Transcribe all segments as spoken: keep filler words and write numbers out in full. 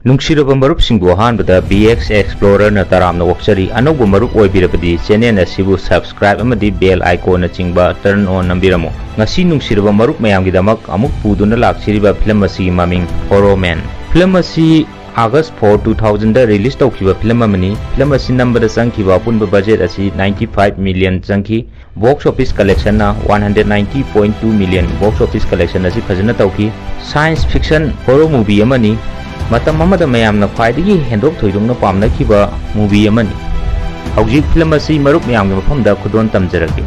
ꯅꯨꯡꯁꯤꯔꯕ ꯃꯔꯨꯞꯁꯤꯡꯕꯨ ꯑꯍꯥꯟꯕꯗ B X Explorerꯅ ꯇꯔꯥꯝꯅ ꯑꯣꯛꯆꯔꯤ꯫ ꯑꯅꯧꯕ ꯃꯔꯨꯞ ꯑꯣꯏꯕꯤꯔꯕꯗꯤ channel ꯑꯁꯤꯕꯨ subscribe ꯑꯃꯗꯤ bell iconꯅꯆꯤꯡꯕ turn on ꯅꯝꯕꯤꯔꯝꯃꯨ꯫ ꯉꯁꯤ ꯅꯨꯡꯁꯤꯔꯕ ꯃꯔꯨꯞ ꯃꯌꯥꯝꯒꯤꯗꯃꯛ ꯑꯃꯨꯛ ꯄꯨꯗꯨꯅ ꯂꯥꯛꯆꯔꯤꯕ film ꯑꯁꯤꯒꯤ ꯃꯃꯤꯡ Horror Man꯫ Film ꯑꯁꯤ August four, two thousandꯗ release ꯇꯧꯈꯤꯕ film ꯑꯃꯅꯤ꯫ Film ꯑꯁꯤ ꯅꯝꯕꯗ ꯆꯪꯈꯤꯕ ꯑꯄꯨꯟꯕ budget ꯑꯁꯤ ninety five million ꯆꯪꯈꯤ꯫ Box office collectionꯅ one hundred ninety point two million box office collection ꯑꯁꯤ ꯐꯖꯅ ꯇꯧꯈꯤ꯫ Science fiction horror movie ꯑꯃꯅꯤ꯫ ꯃꯇꯝ ꯑꯃꯗ ꯃꯌꯥꯝꯅ ꯈ꯭ꯋꯥꯏꯗꯒꯤ ꯍꯦꯟꯗꯣꯛ ꯊꯣꯏꯗꯣꯛꯅ ꯄꯥꯝꯅꯈꯤꯕ movie ꯑꯃꯅꯤ꯫ ꯍꯧꯖꯤꯛ film ꯑꯁꯤ ꯃꯔꯨꯞ ꯃꯌꯥꯝꯒꯤ ꯃꯐꯝꯗ ꯈꯨꯗꯣꯟ ꯇꯝꯖꯔꯛꯀꯦ꯫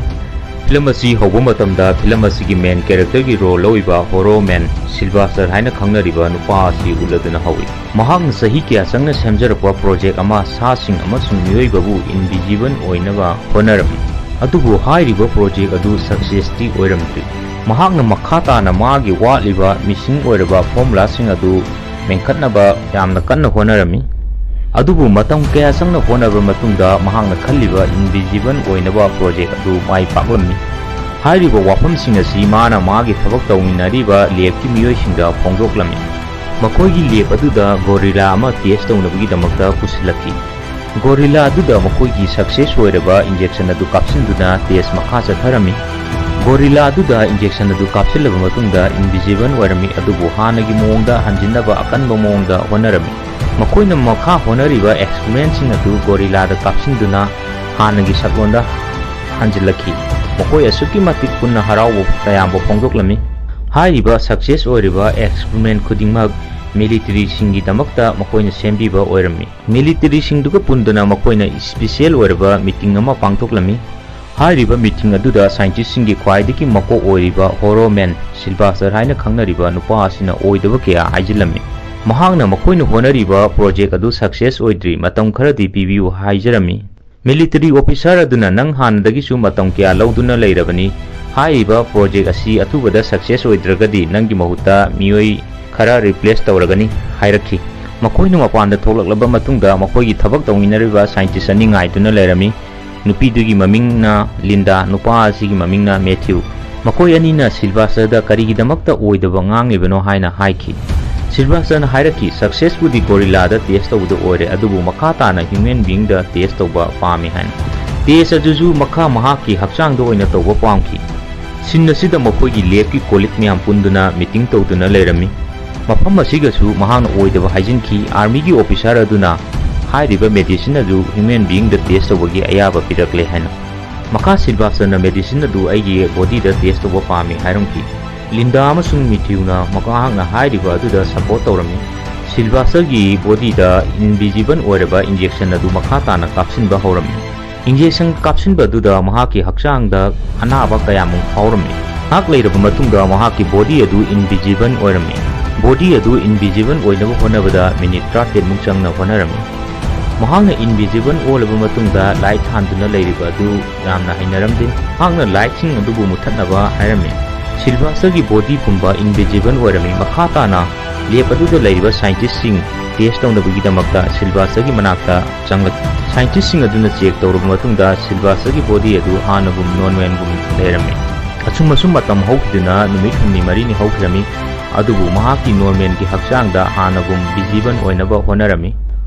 Film ꯑꯁꯤ ꯍꯧꯕ ꯃꯇꯝꯗ film ꯑꯁꯤꯒꯤ main characterꯒꯤ role ꯂꯧꯔꯤꯕ Horror Man Sylvester ꯍꯥꯏꯅ ꯈꯪꯅꯔꯤꯕ ꯅꯨꯄꯥ ꯑꯁꯤ ꯎꯠꯂꯗꯨꯅ ꯍꯧꯏ꯫ ꯃꯍꯥꯛꯅ ꯆꯍꯤ ꯀꯌꯥ ꯆꯪꯅ ꯁꯦꯝꯖꯔꯛꯄ project ꯑꯃ ꯁꯥꯁꯤꯡ ꯑꯃꯁꯨꯡ ꯃꯤꯑꯣꯏꯕꯕꯨ invisible ꯑꯣꯏꯅꯕ ꯍꯣꯠꯅꯔꯝꯃꯤ꯫ ꯑꯗꯨꯕꯨ ꯍꯥꯏꯔꯤꯕ project ꯑꯗꯨ successꯇꯤ ꯑꯣꯏꯔꯝꯗ꯭ꯔꯤ꯫ ꯃꯍꯥꯛꯅ ꯃꯈꯥ ꯇꯥꯅ ꯃꯥꯒꯤ ꯋꯥꯠꯂꯤꯕ missing ꯑꯣꯏꯔꯕ formulaꯁꯤꯡ ꯑꯗꯨ ꯃꯦꯟꯈꯠꯅꯕ ꯌꯥꯝꯅ ꯀꯟꯅ ꯍꯣꯠꯅꯔꯝꯃꯤ꯫ ꯑꯗꯨꯕꯨ ꯃꯇꯝ ꯀꯌꯥ ꯆꯪꯅ ꯍꯣꯠꯅꯔꯕ ꯃꯇꯨꯡꯗ ꯃꯍꯥꯛꯅ ꯈꯜꯂꯤꯕ invisible ꯑꯣꯏꯅꯕ project ꯑꯗꯨ ꯃꯥꯏ ꯄꯥꯛꯂꯝꯃꯤ꯫ ꯍꯥꯏꯔꯤꯕ ꯋꯥꯐꯝꯁꯤꯡ ꯑꯁꯤ ꯃꯥꯅ ꯃꯥꯒꯤ ꯊꯕꯛ ꯇꯧꯃꯤꯟꯅꯔꯤꯕ labꯀꯤ ꯃꯤꯑꯣꯏꯁꯤꯡꯗ ꯐꯣꯡꯗꯣꯛꯂꯝꯃꯤ꯫ ꯃꯈꯣꯏꯒꯤ lab ꯑꯗꯨꯗ gorilla ꯑꯃ test ꯇꯧꯅꯕꯒꯤꯗꯃꯛꯇ ꯄꯨꯁꯤꯜꯂꯛꯈꯤ꯫ Gorilla ꯑꯗꯨꯗ ꯃꯈꯣꯏꯒꯤ success ꯑꯣꯏꯔꯕ injection ꯑꯗꯨ ꯀꯥꯞꯁꯤꯟꯗꯨꯅ test ꯃꯈꯥ ꯆꯠꯊꯔꯝꯃꯤ꯫ Gorilla ꯑꯗꯨꯗ injection ꯑꯗꯨ ꯀꯥꯞꯁꯤꯜꯂꯕ ꯃꯇꯨꯡꯗ invisible ꯑꯣꯏꯔꯝꯃꯤ, ꯑꯗꯨꯕꯨ ꯍꯥꯟꯅꯒꯤ ꯃꯑꯣꯡꯗ ꯍꯟꯖꯤꯟꯅꯕ ꯑꯀꯟꯕ ꯃꯑꯣꯡꯗ ꯍꯣꯠꯅꯔꯝꯃꯤ꯫ ꯃꯈꯣꯏꯅ ꯃꯈꯥ ꯍꯣꯠꯅꯔꯤꯕ experimentꯁꯤꯡ ꯑꯗꯨ gorillaꯗ ꯀꯥꯞꯁꯤꯟꯗꯨꯅ ꯍꯥꯟꯅꯒꯤ ꯁꯛꯂꯣꯟꯗ ꯍꯟꯖꯤꯜꯂꯛꯈꯤ꯫ ꯃꯈꯣꯏ ꯑꯁꯨꯛꯀꯤ ꯃꯇꯤꯛ ꯄꯨꯟꯅ ꯍꯔꯥꯎꯕ ꯇꯌꯥꯝꯕ ꯐꯣꯡꯗꯣꯛꯂꯝꯃꯤ꯫ ꯍꯥꯏꯔꯤꯕ success ꯑꯣꯏꯔꯤꯕ experiment ꯈꯨꯗꯤꯡꯃꯛ militaryꯁꯤꯡꯒꯤꯗꯃꯛꯇ ꯃꯈꯣꯏꯅ ꯁꯦꯝꯕꯤꯕ ꯑꯣꯏꯔꯝꯃꯤ꯫ Militaryꯁꯤꯡꯗꯨꯒ ꯄꯨꯟꯗꯨꯅ ꯃꯈꯣꯏꯅ special ꯑꯣꯏꯔꯕ meeting ꯑꯃ ꯄꯥꯡꯊꯣꯛꯂꯝꯃꯤ꯫ ꯍꯥꯏꯔꯤꯕ meeting ꯑꯗꯨꯗ scientistꯁꯤꯡꯒꯤ ꯈ꯭ꯋꯥꯏꯗꯒꯤ ꯃꯀꯣꯛ ꯑꯣꯏꯔꯤꯕ Horror Man Sylvester ꯍꯥꯏꯅ ꯈꯪꯅꯔꯤꯕ ꯅꯨꯄꯥ ꯑꯁꯤꯅ ꯑꯣꯏꯗꯕ ꯀꯌꯥ ꯍꯥꯏꯖꯤꯜꯂꯝꯃꯤ꯫ ꯃꯍꯥꯛꯅ ꯃꯈꯣꯏꯅ ꯍꯣꯠꯅꯔꯤꯕ project ꯑꯗꯨ success ꯑꯣꯏꯗ꯭ꯔꯤ, ꯃꯇꯝ ꯈꯔꯗꯤ ꯄꯤꯕꯤꯌꯨ ꯍꯥꯏꯖꯔꯝꯃꯤ꯫ Military officer ꯑꯗꯨꯅ, "ꯅꯪ ꯍꯥꯟꯅꯗꯒꯤꯁꯨ ꯃꯇꯝ ꯀꯌꯥ ꯂꯧꯗꯨꯅ ꯂꯩꯔꯕꯅꯤ꯫ ꯍꯥꯏꯔꯤꯕ project ꯑꯁꯤ ꯑꯊꯨꯕꯗ success ꯑꯣꯏꯗ꯭ꯔꯒꯗꯤ ꯅꯪꯒꯤ ꯃꯍꯨꯠꯇ ꯃꯤꯑꯣꯏ ꯈꯔ replace ꯇꯧꯔꯒꯅꯤ" ꯍꯥꯏꯔꯛꯈꯤ꯫ ꯃꯈꯣꯏꯅ ꯃꯄꯥꯟꯗ ꯊꯣꯛꯂꯛꯂꯕ ꯃꯇꯨꯡꯗ ꯃꯈꯣꯏꯒꯤ ꯊꯕꯛ ꯇꯧꯃꯤꯟꯅꯔꯤꯕ scientist ꯑꯅꯤ ꯉꯥꯏꯗꯨꯅ ꯂꯩꯔꯝꯃꯤ꯫ ꯅꯨꯄꯤꯗꯨꯒꯤ ꯃꯃꯤꯡꯅ ꯂꯤꯟꯗꯥ, ꯅꯨꯄꯥ ꯑꯁꯤꯒꯤ ꯃꯃꯤꯡꯅ ꯃꯦꯊ꯭ꯌꯨ꯫ ꯃꯈꯣꯏ ꯑꯅꯤꯅ Sylvesterꯗ ꯀꯔꯤꯒꯤꯗꯃꯛꯇ ꯑꯣꯏꯗꯕ ꯉꯥꯡꯂꯤꯕꯅꯣ ꯍꯥꯏꯅ ꯍꯥꯏꯈꯤ꯫ ꯁꯤꯜꯚꯥꯁꯇꯔꯅ ꯍꯥꯏꯔꯛꯈꯤ, "Successꯄꯨꯗꯤ ꯒꯣꯔꯤꯂꯥꯗ test ꯇꯧꯕꯗ ꯑꯣꯏꯔꯦ, ꯑꯗꯨꯕꯨ ꯃꯈꯥ ꯇꯥꯅ human beingꯗ test ꯇꯧꯕ ꯄꯥꯝꯃꯤ" ꯍꯥꯏꯅ꯫ Test ꯑꯗꯨꯁꯨ ꯃꯈꯥ ꯃꯍꯥꯛꯀꯤ ꯍꯛꯆꯥꯡꯗ ꯑꯣꯏꯅ ꯇꯧꯕ ꯄꯥꯝꯈꯤ꯫ Scene ꯑꯁꯤꯗ ꯃꯈꯣꯏꯒꯤ labꯀꯤ colleague ꯃꯌꯥꯝ ꯄꯨꯟꯗꯨꯅ meeting ꯇꯧꯗꯨꯅ ꯂꯩꯔꯝꯃꯤ꯫ ꯃꯐꯝ ꯑꯁꯤꯒꯁꯨ ꯃꯍꯥꯛꯅ ꯑꯣꯏꯗꯕ ꯍꯥꯏꯖꯤꯟꯈꯤ꯫ Armyꯒꯤ officer ꯑꯗꯨꯅ ꯍꯥꯏꯔꯤꯕ medicine ꯑꯗꯨ human beingꯗ test ꯇꯧꯕꯒꯤ ꯑꯌꯥꯕ ꯄꯤꯔꯛꯂꯦ ꯍꯥꯏꯅ꯫ ꯃꯈꯥ ꯁꯤꯜꯚꯥꯁꯇꯔꯅ medicine ꯑꯗꯨ ꯑꯩꯒꯤ bodyꯗ test ꯇꯧꯕ ꯄꯥꯝꯃꯤ ꯍꯥꯏꯔꯝꯈꯤ꯫ ꯂꯤꯟꯗꯥ ꯑꯃꯁꯨꯡ ꯃꯤꯊ꯭ꯌꯨꯅ ꯃꯍꯥꯛꯅ ꯍꯥꯏꯔꯤꯕ ꯑꯗꯨꯗ support ꯇꯧꯔꯝꯃꯤ꯫ ꯁꯤꯜꯚꯥꯁꯇꯔꯒꯤ bodyꯗ invisible ꯑꯣꯏꯔꯕ injection ꯑꯗꯨ ꯃꯈꯥ ꯇꯥꯅ ꯀꯥꯞꯁꯤꯟꯕ ꯍꯧꯔꯝꯃꯤ꯫ Injection ꯀꯥꯞꯁꯤꯟꯕ ꯑꯗꯨꯗ ꯃꯍꯥꯛꯀꯤ ꯍꯛꯆꯥꯡꯗ ꯑꯅꯥꯕ ꯀꯌꯥꯃꯨꯛ ꯐꯥꯎꯔꯝꯃꯤ꯫ ꯉꯥꯏꯍꯥꯛ ꯂꯩꯔꯕ ꯃꯇꯨꯡꯗ ꯃꯍꯥꯛꯀꯤ body ꯑꯗꯨ invisible ꯑꯣꯏꯔꯝꯃꯤ꯫ Body ꯑꯗꯨ invisible ꯑꯣꯏꯅꯕ ꯍꯣꯠꯅꯕꯗ minute ꯇꯔꯥꯇꯔꯦꯠ ꯃꯨꯛ ꯆꯪꯅ ꯍꯣꯠꯅꯔꯝꯃꯤ꯫ ꯃꯍꯥꯛꯅ invisible ꯑꯣꯜꯂꯕ ꯃꯇꯨꯡꯗ light ꯊꯥꯟꯗꯨꯅ ꯂꯩꯔꯤꯕ ꯑꯗꯨ ꯌꯥꯝꯅ ꯍꯩꯅꯔꯝꯗꯦ꯫ ꯃꯍꯥꯛꯅ lightꯁꯤꯡ ꯑꯗꯨꯕꯨ ꯃꯨꯊꯠꯅꯕ ꯍꯥꯏꯔꯝꯃꯤ꯫ ꯁꯤꯜꯚꯥꯁꯇꯔꯒꯤ body ꯄꯨꯝꯕ invisible ꯑꯣꯏꯔꯝꯃꯤ꯫ ꯃꯈꯥ ꯇꯥꯅ lab ꯑꯗꯨꯗ ꯂꯩꯔꯤꯕ scientistꯁꯤꯡ test ꯇꯧꯅꯕꯒꯤꯗꯃꯛꯇ ꯁꯤꯜꯚꯥꯁꯇꯔꯒꯤ ꯃꯅꯥꯛꯇ ꯆꯪꯂꯛꯈꯤ꯫ Scientistꯁꯤꯡ ꯑꯗꯨꯅ check ꯇꯧꯔꯕ ꯃꯇꯨꯡꯗ ꯁꯤꯜꯚꯥꯁꯇꯔꯒꯤ body ꯑꯗꯨ ꯍꯥꯟꯅꯒꯨꯝ normalꯒꯨꯝ ꯂꯩꯔꯝꯃꯤ꯫ ꯑꯁꯨꯝ ꯑꯁꯨꯝ ꯃꯇꯝ ꯍꯧꯈꯤꯗꯨꯅ ꯅꯨꯃꯤꯠ ꯍꯨꯝꯅꯤ ꯃꯔꯤꯅꯤ ꯍꯧꯈꯤꯔꯝꯃꯤ꯫ ꯑꯗꯨꯕꯨ ꯃꯍꯥꯛꯀꯤ normalꯒꯤ ꯍꯛꯆꯥꯡꯗ ꯍꯥꯟꯅꯒꯨꯝ visible ꯑꯣꯏꯅꯕ ꯍꯣꯠꯅꯔꯝꯃꯤ꯫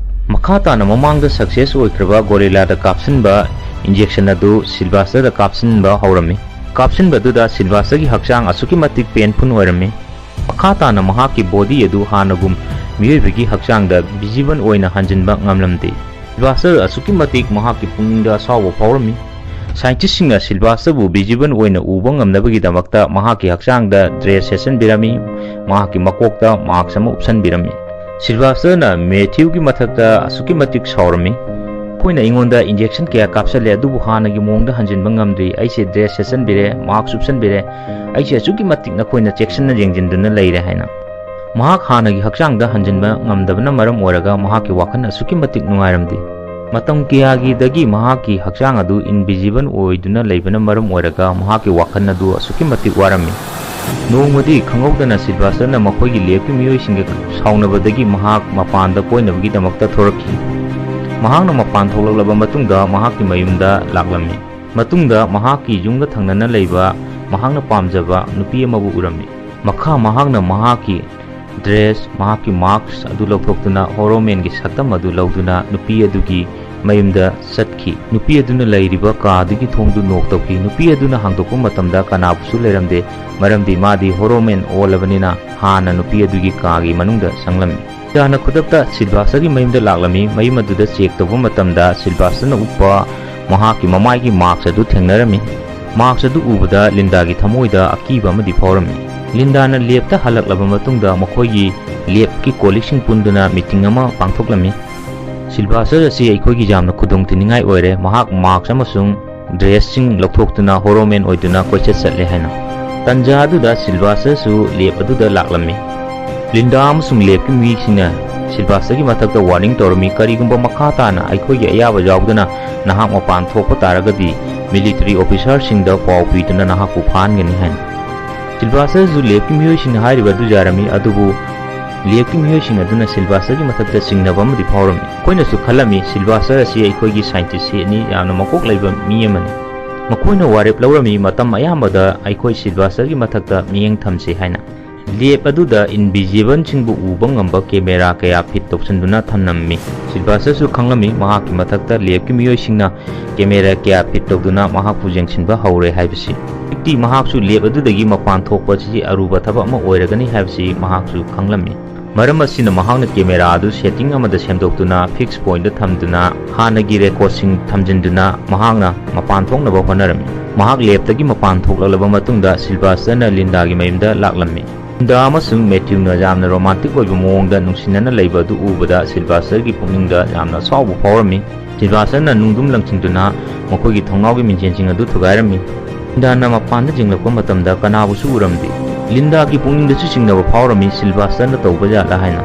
ꯃꯈꯥ ꯇꯥꯅ ꯃꯃꯥꯡꯗ success ꯑꯣꯏꯈ꯭ꯔꯕ ꯒꯣꯔꯤꯂꯥꯗ ꯀꯥꯞꯁꯤꯟꯕ injection ꯑꯗꯨ ꯁꯤꯜꯚꯥꯁꯇꯔꯗ ꯀꯥꯞꯁꯤꯟꯕ ꯍꯧꯔꯝꯃꯤ꯫ ꯀꯥꯞꯁꯤꯟꯕꯗꯨꯗ ꯁꯤꯜꯚꯥꯁꯇꯔꯒꯤ ꯍꯛꯆꯥꯡ ꯑꯁꯨꯛꯀꯤ ꯃꯇꯤꯛ painful ꯑꯣꯏꯔꯝꯃꯤ꯫ ꯃꯈꯥ ꯇꯥꯅ ꯃꯍꯥꯛꯀꯤ body ꯑꯗꯨ ꯍꯥꯟꯅꯒꯨꯝ ꯃꯤꯑꯣꯏꯕꯒꯤ ꯍꯛꯆꯥꯡꯗ visible ꯑꯣꯏꯅ ꯍꯟꯖꯤꯟꯕ ꯉꯝꯂꯝꯗꯦ꯫ ꯁꯤꯜꯚꯥꯁꯇꯔ ꯑꯁꯨꯛꯀꯤ ꯃꯇꯤꯛ ꯃꯍꯥꯛꯀꯤ ꯄꯨꯛꯅꯤꯡꯗ ꯑꯁꯥꯎꯕ ꯐꯥꯎꯔꯝꯃꯤ꯫ Scientistꯁꯤꯡꯅ ꯁꯤꯜꯚꯥꯁꯇꯔꯕꯨ visible ꯑꯣꯏꯅ ꯎꯕ ꯉꯝꯅꯕꯒꯤꯗꯃꯛꯇ ꯃꯍꯥꯛꯀꯤ ꯍꯛꯆꯥꯡꯗ dress ꯁꯦꯠꯆꯟꯕꯤꯔꯝꯃꯤ, ꯃꯍꯥꯛꯀꯤ ꯃꯀꯣꯛꯇ mask ꯑꯃ ꯎꯞꯁꯟꯕꯤꯔꯝꯃꯤ꯫ ꯁꯤꯜꯚꯥꯁꯇꯔꯅ ꯃꯦꯊ꯭ꯌꯨꯒꯤ ꯃꯊꯛꯇ ꯑꯁꯨꯛꯀꯤ ꯃꯇꯤꯛ ꯁꯥꯎꯔꯝꯃꯤ꯫ "ꯅꯈꯣꯏꯅ ꯑꯩꯉꯣꯟꯗ injection ꯀꯌꯥ ꯀꯥꯞꯁꯜꯂꯦ, ꯑꯗꯨꯕꯨ ꯍꯥꯟꯅꯒꯤ ꯃꯑꯣꯡꯗ ꯍꯟꯖꯤꯟꯕ ꯉꯝꯗ꯭ꯔꯤ꯫ ꯑꯩꯁꯦ dress ꯁꯦꯠꯆꯟꯕꯤꯔꯦ, mask ꯎꯞꯁꯟꯕꯤꯔꯦ꯫ ꯑꯩꯁꯦ ꯑꯁꯨꯛꯀꯤ ꯃꯇꯤꯛ ꯅꯈꯣꯏꯅ ꯆꯦꯛꯁꯤꯟꯅ ꯌꯦꯡꯁꯤꯟꯗꯨꯅ ꯂꯩꯔꯦ" ꯍꯥꯏꯅ꯫ ꯃꯍꯥꯛ ꯍꯥꯟꯅꯒꯤ ꯍꯛꯆꯥꯡꯗ ꯍꯟꯖꯤꯟꯕ ꯉꯝꯗꯕꯅ ꯃꯔꯝ ꯑꯣꯏꯔꯒ ꯃꯍꯥꯛꯀꯤ ꯋꯥꯈꯜ ꯑꯁꯨꯛꯀꯤ ꯃꯇꯤꯛ ꯅꯨꯡꯉꯥꯏꯔꯝꯗꯦ꯫ ꯃꯇꯝ ꯀꯌꯥꯒꯤꯗꯒꯤ ꯃꯍꯥꯛꯀꯤ ꯍꯛꯆꯥꯡ ꯑꯗꯨ invisible ꯑꯣꯏꯗꯨꯅ ꯂꯩꯕꯅ ꯃꯔꯝ ꯑꯣꯏꯔꯒ ꯃꯍꯥꯛꯀꯤ ꯋꯥꯈꯜ ꯑꯗꯨ ꯑꯁꯨꯛꯀꯤ ꯃꯇꯤꯛ ꯋꯥꯔꯝꯃꯤ꯫ ꯅꯣꯡꯃꯗꯤ ꯈꯪꯍꯧꯗꯅ ꯁꯤꯜꯚꯥꯁꯇꯔꯅ ꯃꯈꯣꯏꯒꯤ labꯀꯤ ꯃꯤꯑꯣꯏꯁꯤꯡꯒ ꯁꯥꯎꯅꯕꯗꯒꯤ ꯃꯍꯥꯛ ꯃꯄꯥꯟꯗ ꯀꯣꯏꯅꯕꯒꯤꯗꯃꯛꯇ ꯊꯣꯔꯛꯈꯤ꯫ ꯃꯍꯥꯛꯅ ꯃꯄꯥꯟ ꯊꯣꯛꯂꯛꯂꯕ ꯃꯇꯨꯡꯗ ꯃꯍꯥꯛꯀꯤ ꯃꯌꯨꯝꯗ ꯂꯥꯛꯂꯝꯃꯤ꯫ ꯃꯇꯨꯡꯗ ꯃꯍꯥꯛꯀꯤ ꯌꯨꯝꯒ ꯊꯪꯅꯅ ꯂꯩꯕ ꯃꯍꯥꯛꯅ ꯄꯥꯝꯖꯕ ꯅꯨꯄꯤ ꯑꯃꯕꯨ ꯎꯔꯝꯃꯤ꯫ ꯃꯈꯥ ꯃꯍꯥꯛꯅ ꯃꯍꯥꯛꯀꯤ dress, ꯃꯍꯥꯛꯀꯤ mask ꯑꯗꯨ ꯂꯧꯊꯣꯛꯇꯨꯅ ꯍꯣꯔꯣꯃꯦꯟꯒꯤ ꯁꯛꯇꯝ ꯑꯗꯨ ꯂꯧꯗꯨꯅ ꯅꯨꯄꯤ ꯑꯗꯨꯒꯤ ꯃꯌꯨꯝꯗ ꯆꯠꯈꯤ꯫ ꯅꯨꯄꯤ ꯑꯗꯨꯅ ꯂꯩꯔꯤꯕ ꯀꯥ ꯑꯗꯨꯒꯤ ꯊꯣꯡꯗꯨ knock ꯇꯧꯈꯤ꯫ ꯅꯨꯄꯤ ꯑꯗꯨꯅ ꯍꯥꯡꯗꯣꯛꯄ ꯃꯇꯝꯗ ꯀꯅꯥꯕꯨꯁꯨ ꯂꯩꯔꯝꯗꯦ, ꯃꯔꯝꯗꯤ ꯃꯥꯗꯤ ꯍꯣꯔꯣꯃꯦꯟ ꯑꯣꯜꯂꯕꯅꯤꯅ ꯍꯥꯟꯅ ꯅꯨꯄꯤ ꯑꯗꯨꯒꯤ ꯀꯥꯒꯤ ꯃꯅꯨꯡꯗ ꯆꯪꯂꯝꯃꯤ꯫ ꯂꯤꯟꯗꯥꯅ ꯈꯨꯗꯛꯇ ꯁꯤꯜꯚꯥꯁꯇꯔꯒꯤ ꯃꯌꯨꯝꯗ ꯂꯥꯛꯂꯝꯃꯤ꯫ ꯃꯌꯨꯝ ꯑꯗꯨꯗ check ꯇꯧꯕ ꯃꯇꯝꯗ ꯁꯤꯜꯚꯥꯁꯇꯔꯅ ꯎꯞꯄ ꯃꯍꯥꯛꯀꯤ ꯃꯃꯥꯏꯒꯤ mask ꯑꯗꯨ ꯊꯦꯡꯅꯔꯝꯃꯤ꯫ Mask ꯑꯗꯨ ꯎꯕꯗ ꯂꯤꯟꯗꯥꯒꯤ ꯊꯃꯣꯏꯗ ꯑꯀꯤꯕ ꯑꯃꯗꯤ ꯐꯥꯎꯔꯝꯃꯤ꯫ ꯂꯤꯟꯗꯥꯅ ꯂꯦꯞꯇ ꯍꯜꯂꯛꯂꯕ ꯃꯇꯨꯡꯗ ꯃꯈꯣꯏꯒꯤ ꯂꯦꯞꯀꯤ colleagueꯁꯤꯡ ꯄꯨꯟꯗꯨꯅ meeting ꯑꯃ ꯄꯥꯡꯊꯣꯛꯂꯝꯃꯤ꯫ ꯁꯤꯜꯚꯥꯁꯇꯔ ꯑꯁꯤ ꯑꯩꯈꯣꯏꯒꯤ ꯌꯥꯝꯅ ꯈꯨꯗꯣꯡꯊꯤꯅꯤꯡꯉꯥꯏ ꯑꯣꯏꯔꯦ꯫ ꯃꯍꯥꯛ mask ꯑꯃꯁꯨꯡ dressꯁꯤꯡ ꯂꯧꯊꯣꯛꯇꯨꯅ ꯍꯣꯔꯣꯃꯦꯟ ꯑꯣꯏꯗꯨꯅ ꯀꯣꯏꯆꯠ ꯆꯠꯂꯦ ꯍꯥꯏꯅ꯫ ꯇꯟꯖꯥ ꯑꯗꯨꯗ ꯁꯤꯜꯚꯥꯁꯇꯔꯁꯨ ꯂꯦꯞ ꯑꯗꯨꯗ ꯂꯥꯛꯂꯝꯃꯤ꯫ ꯂꯤꯟꯗꯥ ꯑꯃꯁꯨꯡ ꯂꯦꯞꯀꯤ ꯃꯤꯑꯣꯏꯁꯤꯡꯅ ꯁꯤꯜꯚꯥꯁꯇꯔꯒꯤ ꯃꯊꯛꯇ warning ꯇꯧꯔꯝꯃꯤ, "ꯀꯔꯤꯒꯨꯝꯕ ꯃꯈꯥ ꯇꯥꯅ ꯑꯩꯈꯣꯏꯒꯤ ꯑꯌꯥꯕ ꯌꯥꯎꯗꯅ ꯅꯍꯥꯛ ꯃꯄꯥꯟ ꯊꯣꯛꯄ ꯇꯥꯔꯒꯗꯤ military officerꯁꯤꯡꯗ ꯄꯥꯎ ꯄꯤꯗꯨꯅ ꯅꯍꯥꯛꯄꯨ ꯐꯥꯍꯟꯒꯅꯤ" ꯍꯥꯏꯅ꯫ ꯁꯤꯜꯚꯥꯁꯇꯔꯁꯨ ꯂꯦꯞꯀꯤ ꯃꯤꯑꯣꯏꯁꯤꯡꯅ ꯍꯥꯏꯔꯤꯕ ꯑꯗꯨ ꯌꯥꯔꯝꯃꯤ, ꯑꯗꯨꯕꯨ ꯂꯦꯞꯀꯤ ꯃꯤꯑꯣꯏꯁꯤꯡ ꯑꯗꯨꯅ ꯁꯤꯜꯚꯥꯁꯇꯔꯒꯤ ꯃꯊꯛꯇ ꯆꯤꯡꯅꯕ ꯑꯃꯗꯤ ꯐꯥꯎꯔꯝꯃꯤ꯫ ꯑꯩꯈꯣꯏꯅꯁꯨ ꯈꯜꯂꯝꯃꯤ, ꯁꯤꯜꯚꯥꯁꯇꯔ ꯑꯁꯤ ꯑꯩꯈꯣꯏꯒꯤ scientistꯁꯤꯠꯅꯤ, ꯌꯥꯝꯅ ꯃꯀꯣꯛ ꯂꯩꯕ ꯃꯤ ꯑꯃꯅꯤ꯫ ꯃꯈꯣꯏꯅ ꯋꯥꯔꯦꯞ ꯂꯧꯔꯝꯃꯤ, ꯃꯇꯝ ꯑꯌꯥꯝꯕꯗ ꯑꯩꯈꯣꯏ ꯁꯤꯜꯚꯥꯁꯇꯔꯒꯤ ꯃꯊꯛꯇ ꯃꯤꯠꯌꯦꯡ ꯊꯝꯁꯤ ꯍꯥꯏꯅ꯫ ꯂꯦꯞ ꯑꯗꯨꯗ invisibleꯁꯤꯡꯕꯨ ꯎꯕ ꯉꯝꯕ camera ꯀꯌꯥ fit ꯇꯧꯁꯤꯟꯗꯨꯅ ꯊꯝꯂꯝꯃꯤ꯫ ꯁꯤꯜꯚꯥꯁꯇꯔꯁꯨ ꯈꯪꯂꯝꯃꯤ, ꯃꯍꯥꯛꯀꯤ ꯃꯊꯛꯇ ꯂꯦꯞꯀꯤ ꯃꯤꯑꯣꯏꯁꯤꯡꯅ camera ꯀꯌꯥ fit ꯇꯧꯗꯨꯅ ꯃꯍꯥꯛꯄꯨ ꯌꯦꯡꯁꯤꯟꯕ ꯍꯧꯔꯦ ꯍꯥꯏꯕꯁꯤ꯫ ꯍꯧꯖꯤꯛꯇꯤ ꯃꯍꯥꯛꯁꯨ ꯂꯦꯞ ꯑꯗꯨꯗꯒꯤ ꯃꯄꯥꯟ ꯊꯣꯛꯄ ꯑꯁꯤ ꯑꯔꯨꯕ ꯊꯕꯛ ꯑꯃ ꯑꯣꯏꯔꯒꯅꯤ ꯍꯥꯏꯕꯁꯤ ꯃꯍꯥꯛꯁꯨ ꯈꯪꯂꯝꯃꯤ꯫ ꯃꯔꯝ ꯑꯁꯤꯅ ꯃꯍꯥꯛꯅ camera ꯑꯗꯨ setting ꯑꯃꯗ ꯁꯦꯝꯗꯣꯛꯇꯨꯅ fix pointꯇ ꯊꯝꯗꯨꯅ ꯍꯥꯟꯅꯒꯤ recordꯁꯤꯡ ꯊꯝꯖꯤꯟꯗꯨꯅ ꯃꯍꯥꯛꯅ ꯃꯄꯥꯟ ꯊꯣꯛꯅꯕ ꯍꯣꯠꯅꯔꯝꯃꯤ꯫ ꯃꯍꯥꯛ ꯂꯦꯞꯇꯒꯤ ꯃꯄꯥꯟ ꯊꯣꯛꯂꯛꯂꯕ ꯃꯇꯨꯡꯗ ꯁꯤꯜꯚꯥꯁꯇꯔꯅ ꯂꯤꯟꯗꯥꯒꯤ ꯃꯌꯨꯝꯗ ꯂꯥꯛꯂꯝꯃꯤ꯫ ꯂꯤꯟꯗꯥ ꯑꯃꯁꯨꯡ ꯃꯦꯊ꯭ꯌꯨꯅ ꯌꯥꯝꯅ romantic ꯑꯣꯏꯕ ꯃꯑꯣꯡꯗ ꯅꯨꯡꯁꯤꯅꯅ ꯂꯩꯕ ꯑꯗꯨ ꯎꯕꯗ ꯁꯤꯜꯚꯥꯁꯇꯔꯒꯤ ꯄꯨꯛꯅꯤꯡꯗ ꯌꯥꯝꯅ ꯑꯁꯥꯎꯕ ꯐꯥꯎꯔꯝꯃꯤ꯫ ꯁꯤꯜꯚꯥꯁꯇꯔꯅ ꯅꯨꯡꯗꯨꯝ ꯂꯪꯁꯤꯟꯗꯨꯅ ꯃꯈꯣꯏꯒꯤ ꯊꯣꯡꯅꯥꯎꯒꯤ ꯃꯤꯡꯖꯦꯜꯁꯤꯡ ꯑꯗꯨ ꯊꯨꯒꯥꯏꯔꯝꯃꯤ꯫ ꯂꯤꯟꯗꯥꯅ ꯃꯄꯥꯟꯗ ꯌꯦꯡꯂꯛꯄ ꯃꯇꯝꯗ ꯀꯅꯥꯕꯨꯁꯨ ꯎꯔꯝꯗꯦ꯫ ꯂꯤꯟꯗꯥꯒꯤ ꯄꯨꯛꯅꯤꯡꯗꯁꯨ ꯆꯤꯡꯅꯕ ꯐꯥꯎꯔꯝꯃꯤ, ꯁꯤꯜꯚꯥꯁꯇꯔꯅ ꯇꯧꯕ ꯖꯥꯠꯂ ꯍꯥꯏꯅ꯫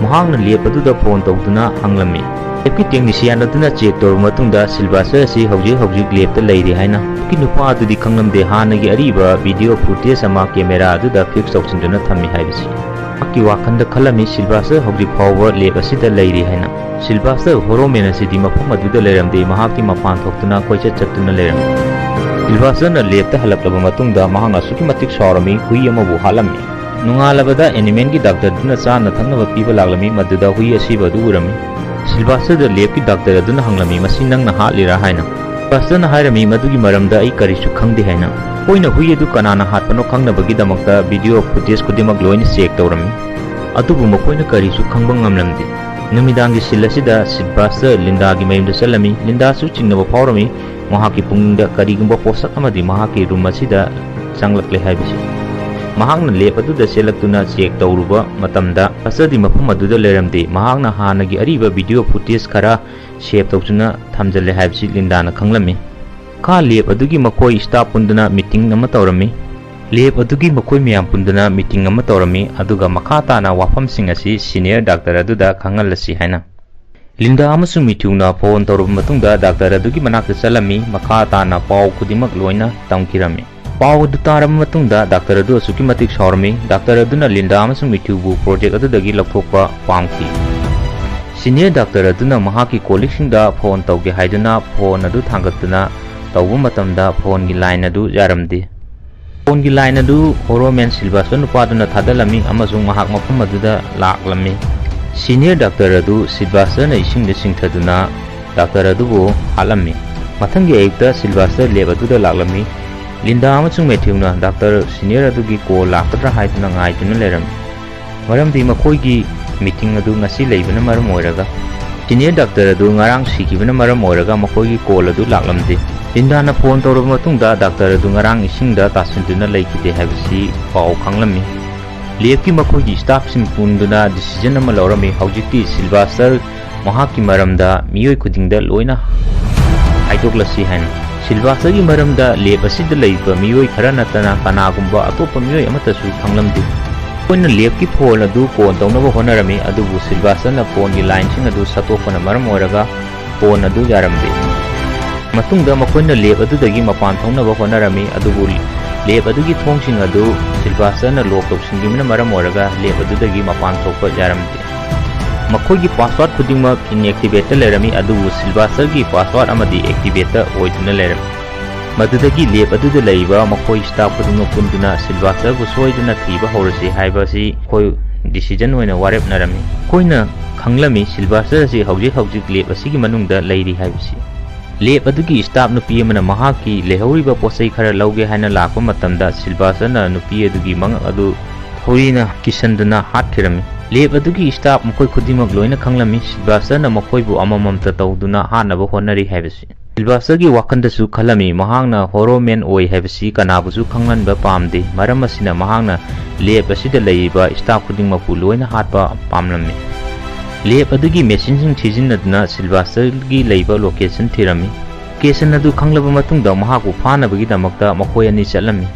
ꯃꯍꯥꯛꯅ ꯂꯦꯞ ꯑꯗꯨꯗ phone ꯇꯧꯗꯨꯅ ꯍꯪꯂꯝꯃꯤ꯫ ꯂꯦꯞꯀꯤ technician ꯑꯗꯨꯅ check ꯇꯧꯔꯕ ꯃꯇꯨꯡꯗ ꯁꯤꯜꯚꯥꯁꯇꯔ ꯑꯁꯤ ꯍꯧꯖꯤꯛ ꯍꯧꯖꯤꯛ ꯂꯦꯞꯇ ꯂꯩꯔꯤ ꯍꯥꯏꯅ꯫ ꯂꯦꯞꯀꯤ ꯅꯨꯄꯥ ꯑꯗꯨꯗꯤ ꯈꯪꯂꯝꯗꯦ ꯍꯥꯟꯅꯒꯤ ꯑꯔꯤꯕ video footage ꯑꯃ camera ꯑꯗꯨꯗ fix ꯇꯧꯁꯤꯟꯗꯨꯅ ꯊꯝꯃꯤ ꯍꯥꯏꯕꯁꯤ꯫ ꯃꯍꯥꯛꯀꯤ ꯋꯥꯈꯜꯗ ꯈꯜꯂꯝꯃꯤ, ꯁꯤꯜꯚꯥꯁꯇꯔ ꯍꯧꯖꯤꯛ ꯐꯥꯎꯕ ꯂꯦꯞ ꯑꯁꯤꯗ ꯂꯩꯔꯤ ꯍꯥꯏꯅ꯫ ꯁꯤꯜꯚꯥꯁꯇꯔ ꯍꯣꯔꯣꯃꯦꯟ ꯑꯁꯤꯗꯤ ꯃꯐꯝ ꯑꯗꯨꯗ ꯂꯩꯔꯝꯗꯦ, ꯃꯍꯥꯛꯇꯤ ꯃꯄꯥꯟ ꯊꯣꯛꯇꯨꯅ ꯀꯣꯏꯆꯠ ꯆꯠꯇꯨꯅ ꯂꯩꯔꯝꯃꯤ꯫ ꯁꯤꯜꯚꯥꯁꯇꯔꯅ ꯂꯦꯞꯇ ꯍꯜꯂꯛꯂꯕ ꯃꯇꯨꯡꯗ ꯃꯍꯥꯛꯅ ꯑꯁꯨꯛꯀꯤ ꯃꯇꯤꯛ ꯁꯥꯎꯔꯝꯃꯤ, ꯍꯨꯏ ꯑꯃꯕꯨ ꯍꯥꯠꯂꯝꯃꯤ꯫ ꯅꯣꯡꯉꯥꯜꯂꯕꯗ ꯑꯦꯅꯤꯃꯦꯜꯒꯤ ꯗꯥꯛꯇꯔꯗꯨꯅ ꯆꯥꯅ ꯊꯛꯅꯕ ꯄꯤꯕ ꯂꯥꯛꯂꯝꯃꯤ꯫ ꯃꯗꯨꯗ ꯍꯨꯏ ꯑꯁꯤꯕ ꯑꯗꯨ ꯎꯔꯝꯃꯤ꯫ ꯁꯤꯜꯚꯥꯁꯇꯔꯗ ꯂꯦꯕꯀꯤ ꯗꯥꯛꯇꯔ ꯑꯗꯨꯅ ꯍꯪꯂꯝꯃꯤ, "ꯃꯁꯤ ꯅꯪꯅ ꯍꯥꯠꯂꯤꯔꯥ?" ꯍꯥꯏꯅ꯫ ꯁꯤꯜꯚꯥꯁꯇꯔꯅ ꯍꯥꯏꯔꯝꯃꯤ, "ꯃꯗꯨꯒꯤ ꯃꯔꯝꯗ ꯑꯩ ꯀꯔꯤꯁꯨ ꯈꯪꯗꯦ" ꯍꯥꯏꯅ꯫ ꯃꯈꯣꯏꯅ ꯍꯨꯏ ꯑꯗꯨ ꯀꯅꯥꯅ ꯍꯥꯠꯄꯅꯣ ꯈꯪꯅꯕꯒꯤꯗꯃꯛꯇ ꯚꯤꯗꯤꯑꯣ ꯐꯨꯇꯦꯖ ꯈꯨꯗꯤꯡꯃꯛ ꯂꯣꯏꯅ ꯆꯦꯛ ꯇꯧꯔꯝꯃꯤ꯫ ꯑꯗꯨꯕꯨ ꯃꯈꯣꯏꯅ ꯀꯔꯤꯁꯨ ꯈꯪꯕ ꯉꯝꯂꯝꯗꯦ꯫ ꯅꯨꯃꯤꯗꯥꯡꯒꯤ ꯁꯤꯟ ꯑꯁꯤꯗ ꯁꯤꯜꯚꯥꯁꯇꯔ ꯂꯤꯟꯗꯥꯒꯤ ꯃꯌꯨꯝꯗ ꯆꯠꯂꯝꯃꯤ꯫ ꯂꯤꯟꯗꯥꯁꯨ ꯆꯤꯡꯅꯕ ꯐꯥꯎꯔꯝꯃꯤ꯫ ꯃꯍꯥꯛꯀꯤ ꯄꯨꯛꯅꯤꯡꯗ ꯀꯔꯤꯒꯨꯝꯕ ꯄꯣꯠꯁꯛ ꯑꯃꯗꯤ ꯃꯍꯥꯛꯀꯤ ꯔꯨꯝ ꯑꯁꯤꯗ ꯆꯪꯂꯛꯂꯦ ꯍꯥꯏꯕꯁꯤ꯫ ꯃꯍꯥꯛꯅ ꯂꯦꯕ ꯑꯗꯨꯗ ꯆꯦꯜꯂꯛꯇꯨꯅ ꯆꯦꯛ ꯇꯧꯔꯨꯕ ꯃꯇꯝꯗ, ꯐꯖꯗꯤ ꯃꯐꯝ ꯑꯗꯨꯗ ꯂꯩꯔꯝꯗꯦ꯫ ꯃꯍꯥꯛꯅ ꯍꯥꯟꯅꯒꯤ ꯑꯔꯤꯕ ꯚꯤꯗꯤꯑꯣ ꯐꯨꯇꯦꯖ ꯈꯔ ꯁꯦꯚ ꯇꯧꯗꯨꯅ ꯊꯝꯖꯤꯜꯂꯦ ꯍꯥꯏꯕꯁꯤ ꯂꯤꯟꯗꯥꯅ ꯈꯪꯂꯝꯃꯤ꯫ ꯃꯈꯥ ꯂꯦꯕ ꯑꯗꯨꯒꯤ ꯃꯈꯣꯏ ꯁ꯭ꯇꯥꯐ ꯄꯨꯟꯗꯨꯅ ꯃꯤꯇꯤꯡ ꯑꯃ ꯇꯧꯔꯝꯃꯤ꯫ ꯂꯦꯕ ꯑꯗꯨꯒꯤ ꯃꯈꯣꯏ ꯃꯌꯥꯝ ꯄꯨꯟꯗꯨꯅ ꯃꯤꯇꯤꯡ ꯑꯃ ꯇꯧꯔꯝꯃꯤ, ꯑꯗꯨꯒ ꯃꯈꯥ ꯇꯥꯅ ꯋꯥꯐꯝꯁꯤꯡ ꯑꯁꯤ ꯁꯤꯅꯤꯌꯔ ꯗꯥꯛꯇꯔ ꯑꯗꯨꯗ ꯈꯪꯍꯜꯂꯁꯤ ꯍꯥꯏꯅ꯫ ꯂꯤꯟꯗꯥ ꯑꯃꯁꯨꯡ ꯃꯤꯊ꯭ꯌꯨꯅ ꯐꯣꯟ ꯇꯧꯔꯕ ꯃꯇꯨꯡꯗ ꯗꯥꯛꯇꯔ ꯑꯗꯨꯒꯤ ꯃꯅꯥꯛꯇ ꯆꯠꯂꯝꯃꯤ꯫ ꯃꯈꯥ ꯇꯥꯅ ꯄꯥꯎ ꯈꯨꯗꯤꯡꯃꯛ ꯂꯣꯏꯅ ꯇꯝꯈꯤꯔꯝꯃꯤ꯫ ꯄꯥꯎ ꯑꯗꯨ ꯇꯥꯔꯕ ꯃꯇꯨꯡꯗ ꯗꯥꯛꯇꯔ ꯑꯗꯨ ꯑꯁꯨꯛꯀꯤ ꯃꯇꯤꯛ ꯁꯥꯎꯔꯝꯃꯤ꯫ ꯗꯥꯛꯇꯔ ꯑꯗꯨꯅ ꯂꯤꯟꯗꯥ ꯑꯃꯁꯨꯡ ꯃꯤꯊ꯭ꯌꯨꯕꯨ ꯄ꯭ꯔꯣꯖꯦꯛ ꯑꯗꯨꯗꯒꯤ ꯂꯧꯊꯣꯛꯄ ꯄꯥꯝꯈꯤ꯫ ꯁꯤꯅꯤꯌꯔ ꯗꯥꯛꯇꯔ ꯑꯗꯨꯅ ꯃꯍꯥꯛꯀꯤ ꯀꯣꯂꯤꯛꯁꯤꯡꯗ ꯐꯣꯟ ꯇꯧꯒꯦ ꯍꯥꯏꯗꯨꯅ ꯐꯣꯟ ꯑꯗꯨ ꯊꯥꯡꯒꯠꯇꯨꯅ ꯇꯧꯕ ꯃꯇꯝꯗ ꯐꯣꯟꯒꯤ ꯂꯥꯏꯟ ꯑꯗꯨ ꯌꯥꯔꯝꯗꯦ꯫ ꯐꯣꯟꯒꯤ ꯂꯥꯏꯟ ꯑꯗꯨ ꯍꯣꯔꯣꯃꯦꯟ ꯁꯤꯜꯚꯥꯁꯇꯔ ꯅꯨꯄꯥꯗꯨꯅ ꯊꯥꯗꯠꯂꯝꯃꯤ ꯑꯃꯁꯨꯡ ꯃꯍꯥꯛ ꯃꯐꯝ ꯑꯗꯨꯗ ꯂꯥꯛꯂꯝꯃꯤ꯫ ꯁꯤꯅꯤꯌꯔ ꯗꯥꯛꯇꯔ ꯑꯗꯨ ꯁꯤꯜꯚꯥꯁꯇꯔꯅ ꯏꯁꯤꯡꯗ ꯆꯤꯡꯊꯗꯨꯅ ꯗꯥꯛꯇꯔ ꯑꯗꯨꯕꯨ ꯍꯥꯠꯂꯝꯃꯤ꯫ ꯃꯊꯪꯒꯤ ꯑꯌꯨꯛꯇ ꯁꯤꯜꯚꯥꯁꯇꯔ ꯂꯦꯕ ꯑꯗꯨꯗ ꯂꯥꯛꯂꯝꯃꯤ꯫ ꯂꯤꯟꯗꯥ ꯑꯃꯁꯨꯡ ꯃꯦꯊ꯭ꯌꯨꯅ ꯗꯥꯛꯇꯔ ꯁꯤꯅꯤꯌꯔ ꯑꯗꯨꯒꯤ ꯀꯣꯜ ꯂꯥꯛꯀꯗ꯭ꯔꯥ ꯍꯥꯏꯗꯨꯅ ꯉꯥꯏꯗꯨꯅ ꯂꯩꯔꯝꯃꯤ, ꯃꯔꯝꯗꯤ ꯃꯈꯣꯏꯒꯤ ꯃꯤꯇꯤꯡ ꯑꯗꯨ ꯉꯁꯤ ꯂꯩꯕꯅ ꯃꯔꯝ ꯑꯣꯏꯔꯒ꯫ ꯁꯤꯅꯤꯌꯔ ꯗꯥꯛꯇꯔ ꯑꯗꯨ ꯉꯔꯥꯡ ꯁꯤꯈꯤꯕꯅ ꯃꯔꯝ ꯑꯣꯏꯔꯒ ꯃꯈꯣꯏꯒꯤ ꯀꯣꯜ ꯑꯗꯨ ꯂꯥꯛꯂꯝꯗꯦ꯫ ꯂꯤꯟꯗꯥꯅ ꯐꯣꯟ ꯇꯧꯔꯕ ꯃꯇꯨꯡꯗ ꯗꯥꯛꯇꯔ ꯑꯗꯨ ꯉꯔꯥꯡ ꯏꯁꯤꯡꯗ ꯇꯥꯁꯤꯟꯗꯨꯅ ꯂꯩꯈꯤꯗꯦ ꯍꯥꯏꯕꯁꯤ ꯄꯥꯎ ꯈꯪꯂꯝꯃꯤ꯫ ꯂꯦꯕꯀꯤ ꯃꯈꯣꯏꯒꯤ ꯁ꯭ꯇꯥꯐꯁꯤꯡ ꯄꯨꯟꯗꯨꯅ ꯗꯤꯁꯤꯖꯟ ꯑꯃ ꯂꯧꯔꯝꯃꯤ꯫ ꯍꯧꯖꯤꯛꯇꯤ ꯁꯤꯜꯚꯥꯁꯇꯔ ꯃꯍꯥꯛꯀꯤ ꯃꯔꯝꯗ ꯃꯤꯑꯣꯏ ꯈꯨꯗꯤꯡꯗ ꯂꯣꯏꯅ ꯍꯥꯏꯗꯣꯛꯂꯁꯤ ꯍꯥꯏꯅ꯫ ꯁꯤꯜꯚꯥꯁꯇꯔꯒꯤ ꯃꯔꯝꯗ ꯂꯦꯕ ꯑꯁꯤꯗ ꯂꯩꯕ ꯃꯤꯑꯣꯏ ꯈꯔ ꯅꯠꯇꯅ ꯀꯅꯥꯒꯨꯝꯕ ꯑꯇꯣꯞꯄ ꯃꯤꯑꯣꯏ ꯑꯃꯠꯇꯁꯨ ꯈꯪꯂꯝꯗꯦ꯫ ꯃꯈꯣꯏꯅ ꯂꯦꯕꯀꯤ ꯐꯣꯟ ꯑꯗꯨ ꯀꯣꯟ ꯇꯧꯅꯕ ꯍꯣꯠꯅꯔꯝꯃꯤ, ꯑꯗꯨꯕꯨ ꯁꯤꯜꯚꯥꯁꯇꯔꯅ ꯐꯣꯟꯒꯤ ꯂꯥꯏꯟꯁꯤꯡ ꯑꯗꯨ ꯁꯠꯇꯣꯛꯄꯅ ꯃꯔꯝ ꯑꯣꯏꯔꯒ ꯐꯣꯟ ꯑꯗꯨ ꯌꯥꯔꯝꯗꯦ꯫ ꯃꯇꯨꯡꯗ ꯃꯈꯣꯏꯅ ꯂꯦꯕ ꯑꯗꯨꯗꯒꯤ ꯃꯄꯥꯟ ꯊꯣꯛꯅꯕ ꯍꯣꯠꯅꯔꯝꯃꯤ, ꯑꯗꯨꯕꯨ ꯂꯦꯕ ꯑꯗꯨꯒꯤ ꯊꯣꯡꯁꯤꯡ ꯑꯗꯨ ꯁꯤꯜꯚꯥꯁꯇꯔꯅ ꯂꯣꯛ ꯇꯧꯁꯤꯟꯈꯤꯕꯅ ꯃꯔꯝ ꯑꯣꯏꯔꯒ ꯂꯦꯕ ꯑꯗꯨꯗꯒꯤ ꯃꯄꯥꯟ ꯊꯣꯛꯄ ꯌꯥꯔꯝꯗꯦ꯫ ꯃꯈꯣꯏꯒꯤ ꯄꯥꯁꯋꯥꯔꯗ ꯈꯨꯗꯤꯡꯃꯛ ꯏꯟꯑꯦꯛꯇꯤꯚꯦꯠꯇ ꯂꯩꯔꯝꯃꯤ, ꯑꯗꯨꯕꯨ ꯁꯤꯜꯚꯥꯁꯇꯔꯒꯤ ꯄꯥꯁꯋꯥꯔꯗ ꯑꯃꯗꯤ ꯑꯦꯛꯇꯤꯚꯦꯠꯇ ꯑꯣꯏꯗꯨꯅ ꯂꯩꯔꯝꯃꯤ꯫ ꯃꯗꯨꯗꯒꯤ ꯂꯦꯞ ꯑꯗꯨꯗ ꯂꯩꯔꯤꯕ ꯃꯈꯣꯏ ꯁ꯭ꯇꯥꯐ ꯈꯨꯗꯤꯡꯃꯛ ꯄꯨꯟꯗꯨꯅ ꯁꯤꯜꯚꯥꯁꯇꯔꯕꯨ ꯁꯣꯏꯗꯅ ꯊꯤꯕ ꯍꯧꯔꯁꯤ ꯍꯥꯏꯕ ꯑꯁꯤ ꯑꯩꯈꯣꯏ ꯗꯤꯁꯤꯖꯟ ꯑꯣꯏꯅ ꯋꯥꯔꯦꯞꯅꯔꯝꯃꯤ꯫ ꯑꯩꯈꯣꯏꯅ ꯈꯪꯂꯝꯃꯤ ꯁꯤꯜꯚꯥꯁꯇꯔ ꯑꯁꯤ ꯍꯧꯖꯤꯛ ꯍꯧꯖꯤꯛ ꯂꯦꯞ ꯑꯁꯤꯒꯤ ꯃꯅꯨꯡꯗ ꯂꯩꯔꯤ ꯍꯥꯏꯕꯁꯤ꯫ ꯂꯦꯞ ꯑꯗꯨꯒꯤ ꯁ꯭ꯇꯥꯐ ꯅꯨꯄꯤ ꯑꯃꯅ ꯃꯍꯥꯛꯀꯤ ꯂꯩꯍꯧꯔꯤꯕ ꯄꯣꯠ ꯆꯩ ꯈꯔ ꯂꯧꯒꯦ ꯍꯥꯏꯅ ꯂꯥꯛꯄ ꯃꯇꯝꯗ ꯁꯤꯜꯚꯥꯁꯇꯔꯅ ꯅꯨꯄꯤ ꯑꯗꯨꯒꯤ ꯃꯉꯛ ꯑꯗꯨ ꯊꯧꯔꯤꯅ ꯀꯤꯁꯟꯗꯨꯅ ꯍꯥꯠꯈꯤꯔꯝꯃꯤ꯫ ꯂꯦꯞ ꯑꯗꯨꯒꯤ ꯁ꯭ꯇꯥꯐ ꯃꯈꯣꯏ ꯈꯨꯗꯤꯡꯃꯛ ꯂꯣꯏꯅ ꯈꯪꯂꯝꯃꯤ ꯁꯤꯜꯚꯥꯁꯇꯔꯅ ꯃꯈꯣꯏꯕꯨ ꯑꯃꯃꯝꯇ ꯇꯧꯗꯨꯅ ꯍꯥꯠꯅꯕ ꯍꯣꯠꯅꯔꯤ ꯍꯥꯏꯕꯁꯤ꯫ ꯁꯤꯜꯚꯥꯁꯇꯔꯒꯤ ꯋꯥꯈꯜꯗꯁꯨ ꯈꯜꯂꯝꯃꯤ ꯃꯍꯥꯛꯅ ꯍꯣꯔꯣꯃꯦꯟ ꯑꯣꯏ ꯍꯥꯏꯕꯁꯤ ꯀꯅꯥꯕꯨꯁꯨ ꯈꯪꯍꯟꯕ ꯄꯥꯝꯗꯦ꯫ ꯃꯔꯝ ꯑꯁꯤꯅ ꯃꯍꯥꯛꯅ ꯂꯦꯞ ꯑꯁꯤꯗ ꯂꯩꯔꯤꯕ ꯁ꯭ꯇꯥꯐ ꯈꯨꯗꯤꯡꯃꯛꯄꯨ ꯂꯣꯏꯅ ꯍꯥꯠꯄ ꯄꯥꯝꯂꯝꯃꯤ꯫ ꯂꯦꯞ ꯑꯗꯨꯒꯤ ꯃꯦꯁꯤꯟꯁꯤꯡ ꯁꯤꯖꯤꯟꯅꯗꯨꯅ ꯁꯤꯜꯚꯥꯁꯇꯔꯒꯤ ꯂꯩꯕ ꯂꯣꯀꯦꯁꯟ ꯊꯤꯔꯝꯃꯤ꯫ ꯂꯣꯀꯦꯁꯟ ꯑꯗꯨ ꯈꯪꯂꯕ ꯃꯇꯨꯡꯗ ꯃꯍꯥꯛꯄꯨ ꯐꯥꯅꯕꯒꯤꯗꯃꯛꯇ ꯃꯈꯣꯏ ꯑꯅꯤ ꯆꯠꯂꯝꯃꯤ꯫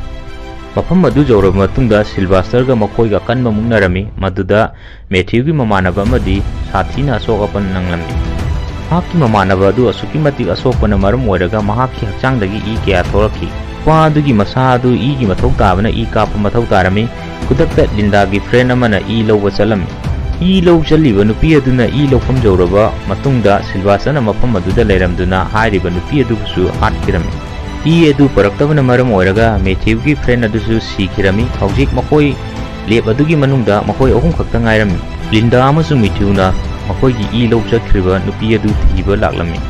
ꯃꯐꯝ ꯑꯗꯨ ꯌꯧꯔꯕ ꯃꯇꯨꯡꯗ ꯁꯤꯜꯚꯥꯁꯇꯔꯒ ꯃꯈꯣꯏꯒ ꯑꯀꯟꯕ ꯃꯨꯛꯅꯔꯝꯃꯤ, ꯃꯗꯨꯗ ꯃꯦꯊ꯭ꯌꯨꯒꯤ ꯃꯃꯥꯟꯅꯕ ꯑꯃꯗꯤ ꯁꯥꯊꯤꯅ ꯑꯁꯣꯛ ꯑꯄꯟ ꯅꯪꯂꯝꯃꯤ꯫ ꯃꯍꯥꯛꯀꯤ ꯃꯃꯥꯟꯅꯕ ꯑꯗꯨ ꯑꯁꯨꯛꯀꯤ ꯃꯇꯤꯛ ꯑꯁꯣꯛꯄꯅ ꯃꯔꯝ ꯑꯣꯏꯔꯒ ꯃꯍꯥꯛꯀꯤ ꯍꯛꯆꯥꯡꯗꯒꯤ ꯏ ꯀꯌꯥ ꯊꯣꯛꯂꯛꯈꯤ꯫ ꯅꯨꯄꯥ ꯑꯗꯨꯒꯤ ꯃꯁꯥ ꯑꯗꯨ ꯏꯒꯤ ꯃꯊꯧ ꯇꯥꯕꯅ ꯏ ꯀꯥꯞꯄ ꯃꯊꯧ ꯇꯥꯔꯝꯃꯤ꯫ ꯈꯨꯗꯛꯇ ꯂꯤꯟꯗꯥꯒꯤ ꯐ꯭ꯔꯦꯟ ꯑꯃꯅ ꯏ ꯂꯧꯕ ꯆꯠꯂꯝꯃꯤ꯫ ꯏ ꯂꯧ ꯆꯠꯂꯤꯕ ꯅꯨꯄꯤ ꯑꯗꯨꯅ ꯏ ꯂꯧꯐꯝ ꯌꯧꯔꯕ ꯃꯇꯨꯡꯗ ꯁꯤꯜꯚꯥꯁꯇꯔꯅ ꯃꯐꯝ ꯑꯗꯨꯗ ꯂꯩꯔꯝꯗꯨꯅ ꯍꯥꯏꯔꯤꯕ ꯅꯨꯄꯤ ꯑꯗꯨꯕꯨꯁꯨ ꯍꯥꯠꯈꯤꯔꯝꯃꯤ꯫ ꯏ ꯑꯗꯨ ꯄꯨꯔꯛꯇꯕꯅ ꯃꯔꯝ ꯑꯣꯏꯔꯒ ꯃꯦꯊ꯭ꯌꯨꯒꯤ ꯐ꯭ꯔꯦꯟ ꯑꯗꯨꯁꯨ ꯁꯤꯈꯤꯔꯝꯃꯤ꯫ ꯍꯧꯖꯤꯛ ꯃꯈꯣꯏ ꯂꯦꯞ ꯑꯗꯨꯒꯤ ꯃꯅꯨꯡꯗ ꯃꯈꯣꯏ ꯑꯍꯨꯝ ꯈꯛꯇ ꯉꯥꯏꯔꯝꯃꯤ꯫ ꯂꯤꯟꯗꯥ ꯑꯃꯁꯨꯡ ꯃꯦꯊ꯭ꯌꯨꯅ ꯃꯈꯣꯏꯒꯤ ꯏ ꯂꯧ ꯆꯠꯈ꯭ꯔꯤꯕ ꯅꯨꯄꯤ ꯑꯗꯨ ꯊꯤꯕ ꯂꯥꯛꯂꯝꯃꯤ꯫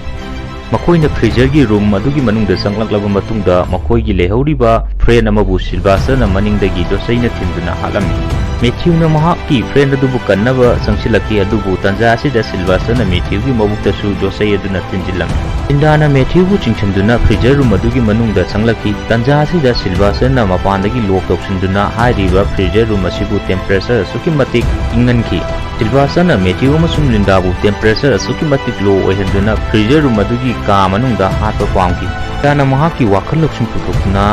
ꯃꯈꯣꯏꯅ ꯐ꯭ꯔꯤꯖꯔꯒꯤ ꯔꯨꯝ ꯑꯗꯨꯒꯤ ꯃꯅꯨꯡꯗ ꯆꯪꯂꯛꯂꯕ ꯃꯇꯨꯡꯗ ꯃꯈꯣꯏꯒꯤ ꯂꯩꯍꯧꯔꯤꯕ ꯐ꯭ꯔꯦꯟ ꯑꯃꯕꯨ ꯁꯤꯜꯚꯥꯁꯇꯔꯅ ꯃꯅꯤꯡꯗꯒꯤ ꯌꯣꯠꯆꯩꯅ ꯊꯤꯟꯗꯨꯅ ꯍꯥꯠꯂꯝꯃꯤ꯫ ꯃꯦꯊ꯭ꯌꯨꯅ ꯃꯍꯥꯛꯀꯤ ꯐ꯭ꯔꯦꯟ ꯑꯗꯨꯕꯨ ꯀꯟꯅꯕ ꯆꯪꯁꯤꯜꯂꯛꯈꯤ, ꯑꯗꯨꯕꯨ ꯇꯥꯟꯖꯥ ꯑꯁꯤꯗ ꯁꯤꯜꯚꯥꯁꯇꯔꯅ ꯃꯦꯊ꯭ꯌꯨꯒꯤ ꯃꯕꯨꯛꯇꯁꯨ ꯌꯣꯠꯆꯩ ꯑꯗꯨꯅ ꯊꯤꯟꯖꯤꯜꯂꯝꯃꯤ꯫ ꯂꯤꯟꯗꯥꯅ ꯃꯦꯊ꯭ꯌꯨꯕꯨ ꯆꯤꯡꯁꯤꯟꯗꯨꯅ ꯐ꯭ꯔꯤꯖꯔ ꯔꯨꯝ ꯑꯗꯨꯒꯤ ꯃꯅꯨꯡꯗ ꯆꯪꯂꯛꯈꯤ꯫ ꯇꯥꯟꯖꯥ ꯑꯁꯤꯗ ꯁꯤꯜꯚꯥꯁꯇꯔꯅ ꯃꯄꯥꯟꯗꯒꯤ ꯂꯣꯛ ꯇꯧꯁꯤꯟꯗꯨꯅ ꯍꯥꯏꯔꯤꯕ ꯐ꯭ꯔꯤꯖꯔ ꯔꯨꯝ ꯑꯁꯤꯕꯨ ꯇꯦꯝꯄꯔꯦꯆꯔ ꯑꯁꯨꯛꯀꯤ ꯃꯇꯤꯛ ꯏꯪꯍꯟꯈꯤ꯫ ꯁꯤꯜꯚꯥꯁꯇꯔꯅ ꯃꯦꯊ꯭ꯌꯨ ꯑꯃꯁꯨꯡ ꯂꯤꯟꯗꯥꯕꯨ ꯇꯦꯝꯄꯔꯦꯆꯔ ꯑꯁꯨꯛꯀꯤ ꯃꯇꯤꯛ ꯂꯣ ꯑꯣꯏꯍꯟꯗꯨꯅ ꯐ꯭ꯔꯤꯖꯔ ꯔꯨꯝ ꯑꯗꯨꯒꯤ ꯀꯥ ꯃꯅꯨꯡꯗ ꯍꯥꯠꯄ ꯄꯥꯝꯈꯤ꯫ ꯂꯤꯟꯗꯥꯅ ꯃꯍꯥꯛꯀꯤ ꯋꯥꯈꯜ ꯂꯧꯁꯤꯡ ꯄꯨꯊꯣꯛꯇꯨꯅ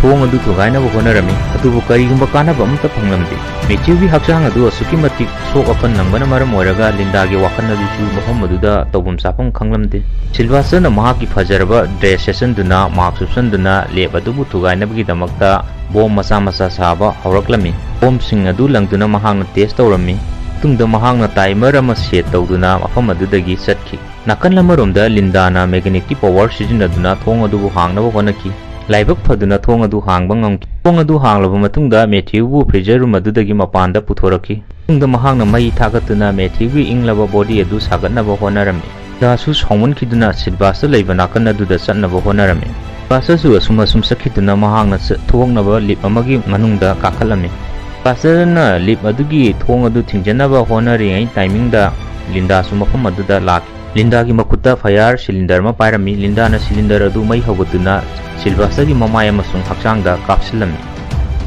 ꯊꯣꯡ ꯑꯗꯨ ꯊꯨꯒꯥꯏꯅꯕ ꯍꯣꯠꯅꯔꯝꯃꯤ, ꯑꯗꯨꯕꯨ ꯀꯔꯤꯒꯨꯝꯕ ꯀꯥꯟꯅꯕ ꯑꯃꯠꯇ ꯐꯪꯂꯝꯗꯦ꯫ ꯃꯦꯊ꯭ꯌꯨꯒꯤ ꯍꯛꯆꯥꯡ ꯑꯗꯨ ꯑꯁꯨꯛꯀꯤ ꯃꯇꯤꯛ ꯁꯣꯛ ꯑꯄꯟ ꯅꯪꯕꯅ ꯃꯔꯝ ꯑꯣꯏꯔꯒ ꯂꯤꯟꯗꯥꯒꯤ ꯋꯥꯈꯜ ꯑꯗꯨꯁꯨ ꯃꯐꯝ ꯑꯗꯨꯗ ꯇꯧꯐꯝ ꯆꯥꯐꯝ ꯈꯪꯂꯝꯗꯦ꯫ ꯁꯤꯜꯚꯥꯁꯇꯔꯅ ꯃꯍꯥꯛꯀꯤ ꯐꯖꯔꯕ ꯗ꯭ꯔꯦꯁ ꯁꯦꯠꯆꯟꯗꯨꯅ ꯃꯥꯛꯁ ꯎꯞꯁꯟꯗꯨꯅ ꯂꯦꯞ ꯑꯗꯨꯕꯨ ꯊꯨꯒꯥꯏꯅꯕꯒꯤꯗꯃꯛꯇ ꯕꯣꯝ ꯃꯆꯥ ꯃꯆꯥ ꯁꯥꯕ ꯍꯧꯔꯛꯂꯝꯃꯤ꯫ ꯕꯣꯝꯁꯤꯡ ꯑꯗꯨ ꯂꯪꯗꯨꯅ ꯃꯍꯥꯛꯅ ꯇꯦꯁ ꯇꯧꯔꯝꯃꯤ꯫ ꯃꯇꯨꯡꯗ ꯃꯍꯥꯛꯅ ꯇꯥꯏꯃꯔ ꯑꯃ ꯁꯦꯠ ꯇꯧꯗꯨꯅ ꯃꯐꯝ ꯑꯗꯨꯗꯒꯤ ꯆꯠꯈꯤ꯫ ꯅꯥꯀꯟ ꯑꯃꯔꯣꯝꯗ ꯂꯤꯟꯗꯥꯅ magnetic power ꯁꯤꯖꯤꯟꯅꯗꯨꯅ ꯊꯣꯡ ꯑꯗꯨꯕꯨ ꯍꯥꯡꯅꯕ ꯍꯣꯠꯅꯈꯤ꯫ ꯂꯥꯏꯕꯛ ꯐꯗꯨꯅ ꯊꯣꯡ ꯑꯗꯨ ꯍꯥꯡꯕ ꯉꯝꯈꯤ꯫ ꯊꯣꯡ ꯑꯗꯨ ꯍꯥꯡꯂꯕ ꯃꯇꯨꯡꯗ ꯃꯦꯊ꯭ꯌꯨꯕꯨ freezer room ꯑꯗꯨꯗꯒꯤ ꯃꯄꯥꯟꯗ ꯄꯨꯊꯣꯔꯛꯈꯤ꯫ ꯃꯇꯨꯡꯗ ꯃꯍꯥꯛꯅ ꯃꯩ ꯊꯥꯒꯠꯇꯨꯅ ꯃꯦꯊ꯭ꯌꯨꯒꯤ ꯏꯪꯂꯕ body ꯑꯗꯨ ꯁꯥꯒꯠꯅꯕ ꯍꯣꯠꯅꯔꯝꯃꯤ꯫ ꯂꯤꯟꯗꯥꯁꯨ ꯁꯥꯎꯃꯟꯈꯤꯗꯨꯅ ꯁꯤꯜꯚꯥꯁꯇꯔ ꯂꯩꯕ ꯅꯥꯀꯟ ꯑꯗꯨꯗ ꯆꯠꯅꯕ ꯍꯣꯠꯅꯔꯝꯃꯤ꯫ ꯁꯤꯜꯚꯥꯁꯇꯔꯁꯨ ꯑꯁꯨꯝ ꯑꯁꯨꯝ ꯆꯠꯈꯤꯗꯨꯅ ꯃꯍꯥꯛꯅ ꯆ-, ꯊꯣꯛꯅꯕ lift ꯑꯃꯒꯤ ꯃꯅꯨꯡꯗ ꯀꯥꯈꯠꯂꯝꯃꯤ꯫ ꯁꯤꯜꯚꯥꯁꯇꯔꯅ lift ꯑꯗꯨꯒꯤ ꯊꯣꯡ ꯑꯗꯨ ꯊꯤꯡꯖꯅꯕ ꯍꯣꯠꯅꯔꯤꯉꯩ timingꯗ ꯂꯤꯟꯗꯥꯁꯨ ꯃꯐꯝ ꯑꯗꯨꯗ ꯂꯥꯛꯈꯤ꯫ ꯂꯤꯟꯗꯥꯒꯤ ꯃꯈꯨꯠꯇ fire cylinder ꯑꯃ ꯄꯥꯏꯔꯝꯃꯤ꯫ ꯂꯤꯟꯗꯥꯅ cylinder ꯑꯗꯨ ꯃꯩ ꯍꯧꯒꯠꯇꯨꯅ ꯁꯤꯜꯚꯥꯁꯇꯔꯒꯤ ꯃꯃꯥꯏ ꯑꯃꯁꯨꯡ ꯍꯛꯆꯥꯡꯗ ꯀꯥꯞꯁꯤꯜꯂꯝꯃꯤ꯫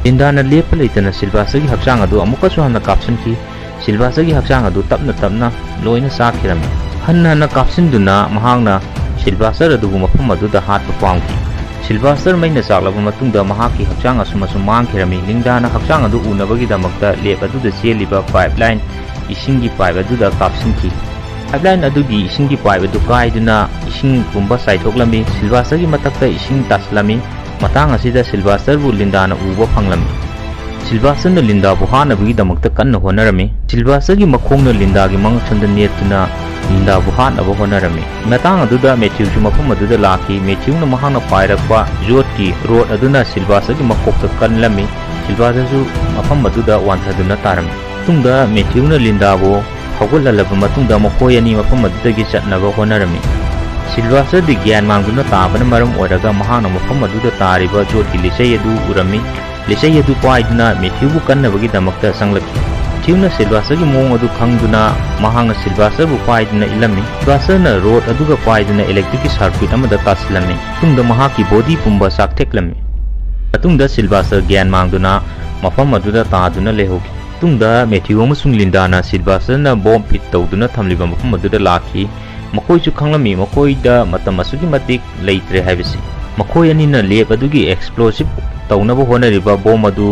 ꯂꯤꯟꯗꯥꯅ ꯂꯦꯞꯄ ꯂꯩꯇꯅ ꯁꯤꯜꯚꯥꯁꯇꯔꯒꯤ ꯍꯛꯆꯥꯡ ꯑꯗꯨ ꯑꯃꯨꯛꯀꯁꯨ ꯍꯟꯅ ꯀꯥꯞꯁꯤꯟꯈꯤ꯫ ꯁꯤꯜꯚꯥꯁꯇꯔꯒꯤ ꯍꯛꯆꯥꯡ ꯑꯗꯨ ꯇꯞꯅ ꯇꯞꯅ ꯂꯣꯏꯅ ꯆꯥꯛꯈꯤꯔꯝꯃꯤ꯫ ꯍꯟꯅ ꯍꯟꯅ ꯀꯥꯞꯁꯤꯟꯗꯨꯅ ꯃꯍꯥꯛꯅ ꯁꯤꯜꯚꯥꯁꯇꯔ ꯑꯗꯨꯕꯨ ꯃꯐꯝ ꯑꯗꯨꯗ ꯍꯥꯠꯄ ꯄꯥꯝꯈꯤ꯫ ꯁꯤꯜꯚꯥꯁꯇꯔ ꯃꯩꯅ ꯆꯥꯛꯂꯕ ꯃꯇꯨꯡꯗ ꯃꯍꯥꯛꯀꯤ ꯍꯛꯆꯥꯡ ꯑꯁꯨꯝ ꯑꯁꯨꯝ ꯃꯥꯡꯈꯤꯔꯝꯃꯤ꯫ ꯂꯤꯟꯗꯥꯅ ꯍꯛꯆꯥꯡ ꯑꯗꯨ ꯎꯅꯕꯒꯤꯗꯃꯛꯇ lift ꯑꯗꯨꯗ ꯆꯦꯜꯂꯤꯕ pipeline, ꯏꯁꯤꯡꯒꯤ pipe ꯑꯗꯨꯗ ꯀꯥꯞꯁꯤꯟꯈꯤ꯫ Pipeline ꯑꯗꯨꯒꯤ ꯏꯁꯤꯡꯒꯤ pipe ꯑꯗꯨ ꯀꯥꯏꯗꯨꯅ ꯏꯁꯤꯡ ꯄꯨꯝꯕ ꯆꯥꯏꯊꯣꯛꯂꯝꯃꯤ꯫ ꯁꯤꯜꯚꯥꯁꯇꯔꯒꯤ ꯃꯊꯛꯇ ꯏꯁꯤꯡ ꯇꯥꯁꯤꯜꯂꯝꯃꯤ꯫ ꯃꯇꯥꯡ ꯑꯁꯤꯗ ꯁꯤꯜꯚꯥꯁꯇꯔꯕꯨ ꯂꯤꯟꯗꯥꯅ ꯎꯕ ꯐꯪꯂꯝꯃꯤ꯫ ꯁꯤꯜꯚꯥꯁꯇꯔꯅ ꯂꯤꯟꯗꯥꯕꯨ ꯍꯥꯠꯅꯕꯒꯤꯗꯃꯛꯇ ꯀꯟꯅ ꯍꯣꯠꯅꯔꯝꯃꯤ꯫ ꯁꯤꯜꯚꯥꯁꯇꯔꯒꯤ ꯃꯈꯣꯡꯅ ꯂꯤꯟꯗꯥꯒꯤ ꯃꯉꯛꯁꯝꯗ ꯅꯦꯠꯇꯨꯅ ꯂꯤꯟꯗꯥꯕꯨ ꯍꯥꯠꯅꯕ ꯍꯣꯠꯅꯔꯝꯃꯤ꯫ ꯃꯇꯥꯡ ꯑꯗꯨꯗ ꯃꯦꯊ꯭ꯌꯨꯁꯨ ꯃꯐꯝ ꯑꯗꯨꯗ ꯂꯥꯛꯈꯤ꯫ ꯃꯦꯊ꯭ꯌꯨꯅ ꯃꯍꯥꯛꯅ ꯄꯥꯏꯔꯛꯄ ꯌꯣꯠꯀꯤ rod ꯑꯗꯨꯅ ꯁꯤꯜꯚꯥꯁꯇꯔꯒꯤ ꯃꯀꯣꯛꯇ ꯀꯜꯂꯝꯃꯤ꯫ ꯁꯤꯜꯚꯥꯁꯇꯔꯁꯨ ꯃꯐꯝ ꯑꯗꯨꯗ ꯋꯥꯟꯊꯗꯨꯅ ꯇꯥꯔꯝꯃꯤ꯫ ꯃꯇꯨꯡꯗ ꯃꯦꯊ꯭ꯌꯨꯅ ꯂꯤꯟꯗꯥꯕꯨ ꯍꯧꯒꯠꯍꯜꯂꯕ ꯃꯇꯨꯡꯗ ꯃꯈꯣꯏ ꯑꯅꯤ ꯃꯐꯝ ꯑꯗꯨꯗꯒꯤ ꯆꯠꯅꯕ ꯍꯣꯠꯅꯔꯝꯃꯤ꯫ ꯁꯤꯜꯚꯥꯁꯇꯔꯗꯤ ꯒ꯭ꯌꯥꯟ ꯃꯥꯡꯗꯨꯅ ꯇꯥꯕꯅ ꯃꯔꯝ ꯑꯣꯏꯔꯒ ꯃꯍꯥꯛꯅ ꯃꯐꯝ ꯑꯗꯨꯗ ꯇꯥꯔꯤꯕ ꯌꯣꯠꯀꯤ ꯂꯤꯆꯩ ꯑꯗꯨ ꯎꯔꯝꯃꯤ꯫ ꯂꯤꯆꯩ ꯑꯗꯨ ꯄꯥꯏꯗꯨꯅ ꯃꯦꯊ꯭ꯌꯨꯕꯨ ꯀꯟꯅꯕꯒꯤꯗꯃꯛꯇ ꯆꯪꯂꯛꯈꯤ꯫ ꯃꯦꯊ꯭ꯌꯨꯅ ꯁꯤꯜꯚꯥꯁꯇꯔꯒꯤ ꯃꯑꯣꯡ ꯑꯗꯨ ꯈꯪꯗꯨꯅ ꯃꯍꯥꯛꯅ ꯁꯤꯜꯚꯥꯁꯇꯔꯕꯨ ꯄꯥꯏꯗꯨꯅ ꯏꯜꯂꯝꯃꯤ꯫ ꯁꯤꯜꯚꯥꯁꯇꯔꯅ rod ꯑꯗꯨꯒ ꯄꯥꯏꯗꯨꯅ electricꯀꯤ circuit ꯑꯃꯗ ꯇꯥꯁꯤꯜꯂꯝꯃꯤ꯫ ꯃꯇꯨꯡꯗ ꯃꯍꯥꯛꯀꯤ body ꯄꯨꯝꯕ ꯆꯥꯛꯊꯦꯛꯂꯝꯃꯤ꯫ ꯃꯇꯨꯡꯗ ꯁꯤꯜꯚꯥꯁꯇꯔ ꯒ꯭ꯌꯥꯟ ꯃꯥꯡꯗꯨꯅ ꯃꯐꯝ ꯑꯗꯨꯗ ꯇꯥꯗꯨꯅ ꯂꯩꯍꯧꯈꯤ꯫ ꯃꯇꯨꯡꯗ ꯃꯦꯊ꯭ꯌꯨ ꯑꯃꯁꯨꯡ ꯂꯤꯟꯗꯥꯅ ꯁꯤꯜꯚꯥꯁꯇꯔꯅ bomb fit ꯇꯧꯗꯨꯅ ꯊꯝꯂꯤꯕ ꯃꯐꯝ ꯑꯗꯨꯗ ꯂꯥꯛꯈꯤ꯫ ꯃꯈꯣꯏꯁꯨ ꯈꯪꯂꯝꯃꯤ ꯃꯈꯣꯏꯗ ꯃꯇꯝ ꯑꯁꯨꯛꯀꯤ ꯃꯇꯤꯛ ꯂꯩꯇ꯭ꯔꯦ ꯍꯥꯏꯕꯁꯤ꯫ ꯃꯈꯣꯏ ꯑꯅꯤꯅ lift ꯑꯗꯨꯒꯤ explosive ꯇꯧꯅꯕ ꯍꯣꯠꯅꯔꯤꯕ bomb ꯑꯗꯨ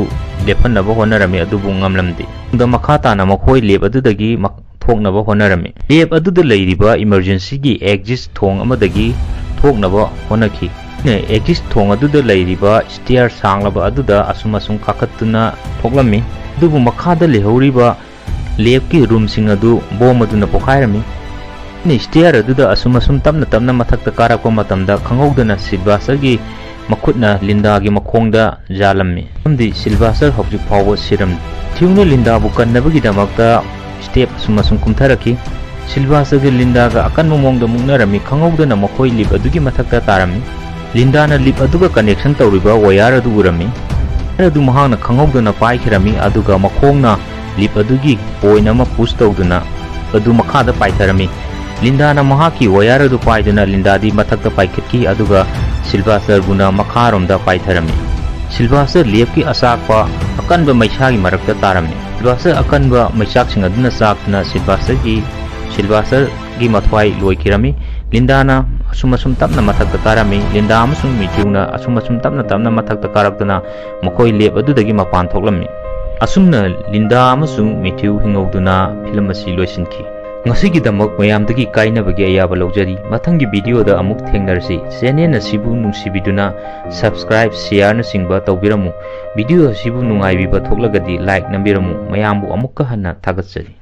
ꯂꯦꯞꯍꯟꯅꯕ ꯍꯣꯠꯅꯔꯝꯃꯤ, ꯑꯗꯨꯕꯨ ꯉꯝꯂꯝꯗꯦ꯫ ꯃꯇꯨꯡꯗ ꯃꯈꯥ ꯇꯥꯅ ꯃꯈꯣꯏ lift ꯑꯗꯨꯗꯒꯤ ꯃꯛ-, ꯊꯣꯛꯅꯕ ꯍꯣꯠꯅꯔꯝꯃꯤ꯫ Lift ꯑꯗꯨꯗ ꯂꯩꯔꯤꯕ emergencyꯒꯤ exit ꯊꯣꯡ ꯑꯃꯗꯒꯤ ꯊꯣꯛꯅꯕ ꯍꯣꯠꯅꯈꯤ꯫ ꯑꯩꯅ exit ꯊꯣꯡ ꯑꯗꯨꯗ ꯂꯩꯔꯤꯕ stair ꯁꯥꯡꯂꯕ ꯑꯗꯨꯗ ꯑꯁꯨꯝ ꯑꯁꯨꯝ ꯀꯥꯈꯠꯇꯨꯅ ꯊꯣꯛꯂꯝꯃꯤ꯫ ꯑꯗꯨꯕꯨ ꯃꯈꯥꯗ ꯂꯩꯍꯧꯔꯤꯕ liftꯀꯤ roomꯁꯤꯡ ꯑꯗꯨ bomb ꯑꯗꯨꯅ ꯄꯣꯈꯥꯏꯔꯝꯃꯤ꯫ ꯁ꯭ꯇꯦꯌꯔ ꯑꯗꯨꯗ ꯑꯁꯨꯝ ꯑꯁꯨꯝ ꯇꯞꯅ ꯇꯞꯅ ꯃꯊꯛꯇ ꯀꯥꯔꯛꯄ ꯃꯇꯝꯗ ꯈꯪꯍꯧꯗꯅ ꯁꯤꯜꯚꯥꯁꯇꯔꯒꯤ ꯃꯈꯨꯠꯅ ꯂꯤꯟꯗꯥꯒꯤ ꯃꯈꯣꯡꯗ ꯌꯥꯜꯂꯝꯃꯤ꯫ ꯃꯔꯝꯗꯤ ꯁꯤꯜꯚꯥꯁꯇꯔ ꯍꯧꯖꯤꯛ ꯐꯥꯎꯕ ꯁꯤꯔꯝꯗꯦ꯫ ꯃꯦꯊ꯭ꯌꯨꯅ ꯂꯤꯟꯗꯥꯕꯨ ꯀꯟꯅꯕꯒꯤꯗꯃꯛꯇ ꯁ꯭ꯇꯦꯞ ꯑꯁꯨꯝ ꯑꯁꯨꯝ ꯀꯨꯝꯊꯔꯛꯈꯤ꯫ ꯁꯤꯜꯚꯥꯁꯇꯔꯒ ꯂꯤꯟꯗꯥꯒ ꯑꯀꯟꯕ ꯃꯑꯣꯡꯗ ꯃꯨꯛꯅꯔꯝꯃꯤ꯫ ꯈꯪꯍꯧꯗꯅ ꯃꯈꯣꯏ ꯂꯤꯐ ꯑꯗꯨꯒꯤ ꯃꯊꯛꯇ ꯇꯥꯔꯝꯃꯤ꯫ ꯂꯤꯟꯗꯥꯅ ꯂꯤꯐ ꯑꯗꯨꯒ ꯀꯅꯦꯛꯁꯟ ꯇꯧꯔꯤꯕ ꯋꯥꯌꯔ ꯑꯗꯨ ꯎꯔꯝꯃꯤ꯫ ꯋꯥꯌꯔ ꯑꯗꯨ ꯃꯍꯥꯛꯅ ꯈꯪꯍꯧꯗꯅ ꯄꯥꯏꯈꯤꯔꯝꯃꯤ, ꯑꯗꯨꯒ ꯃꯈꯣꯡꯅ ꯂꯤꯐ ꯑꯗꯨꯒꯤ ꯄꯣꯏꯟꯠ ꯑꯃ ꯄꯨꯁ ꯇꯧꯗꯨꯅ ꯑꯗꯨ ꯃꯈꯥꯗ ꯄꯥꯏꯊꯔꯝꯃꯤ꯫ ꯂꯤꯟꯗꯥꯅ ꯃꯍꯥꯛꯀꯤ ꯋꯥꯌꯔ ꯑꯗꯨ ꯄꯥꯏꯗꯨꯅ ꯂꯤꯟꯗꯥꯗꯤ ꯃꯊꯛꯇ ꯄꯥꯏꯈꯠꯈꯤ, ꯑꯗꯨꯒ ꯁꯤꯜꯚꯥꯁꯇꯔꯕꯨꯅ ꯃꯈꯥꯔꯣꯝꯗ ꯄꯥꯏꯊꯔꯝꯃꯤ꯫ ꯁꯤꯜꯚꯥꯁꯇꯔ ꯂꯦꯞꯀꯤ ꯑꯆꯥꯛꯄ ꯑꯀꯟꯕ ꯃꯩꯁꯥꯒꯤ ꯃꯔꯛꯇ ꯇꯥꯔꯝꯃꯤ꯫ ꯁꯤꯜꯚꯥꯁꯇꯔ ꯑꯀꯟꯕ ꯃꯩꯆꯥꯛꯁꯤꯡ ꯑꯗꯨꯅ ꯆꯥꯛꯇꯨꯅ ꯁꯤꯜꯚꯥꯁꯇꯔꯒꯤ, ꯁꯤꯜꯚꯥꯁꯇꯔꯒꯤ ꯃꯊ꯭ꯋꯥꯏ ꯂꯣꯏꯈꯤꯔꯝꯃꯤ꯫ ꯂꯤꯟꯗꯥꯅ ꯑꯁꯨꯝ ꯑꯁꯨꯝ ꯇꯞꯅ ꯃꯊꯛꯇ ꯀꯥꯔꯝꯃꯤ꯫ ꯂꯤꯟꯗꯥ ꯑꯃꯁꯨꯡ ꯃꯦꯊ꯭ꯌꯨꯅ ꯑꯁꯨꯝ ꯑꯁꯨꯝ ꯇꯞꯅ ꯇꯞꯅ ꯃꯊꯛꯇ ꯀꯥꯔꯛꯇꯨꯅ ꯃꯈꯣꯏ ꯂꯦꯞ ꯑꯗꯨꯗꯒꯤ ꯃꯄꯥꯟ ꯊꯣꯛꯂꯝꯃꯤ꯫ ꯑꯁꯨꯝꯅ ꯂꯤꯟꯗꯥ ꯑꯃꯁꯨꯡ ꯃꯦꯊ꯭ꯌꯨ ꯍꯤꯡꯍꯧꯗꯨꯅ ꯐꯤꯂꯝ ꯑꯁꯤ ꯂꯣꯏꯁꯤꯟꯈꯤ꯫ ꯉꯁꯤꯒꯤꯗꯃꯛ ꯃꯌꯥꯝꯗꯒꯤ ꯀꯥꯏꯅꯕꯒꯤ ꯑꯌꯥꯕ ꯂꯧꯖꯔꯤ꯫ ꯃꯊꯪꯒꯤ ꯚꯤꯗꯤꯑꯣꯗ ꯑꯃꯨꯛ ꯊꯦꯡꯅꯔꯁꯤ꯫ ꯆꯦꯅꯦꯜ ꯑꯁꯤꯕꯨ ꯅꯨꯡꯁꯤꯕꯤꯗꯨꯅ ꯁꯕꯁꯀ꯭ꯔꯥꯏꯕ, ꯁꯤꯌꯥꯔꯅꯆꯤꯡꯕ ꯇꯧꯕꯤꯔꯝꯃꯨ꯫ ꯚꯤꯗꯤꯑꯣ ꯑꯁꯤꯕꯨ ꯅꯨꯡꯉꯥꯏꯕꯤꯕ ꯊꯣꯛꯂꯒꯗꯤ ꯂꯥꯏꯛ ꯅꯝꯕꯤꯔꯝꯃꯨ꯫ ꯃꯌꯥꯝꯕꯨ ꯑꯃꯨꯛꯀ ꯍꯟꯅ ꯊꯥꯒꯠꯆꯔꯤ꯫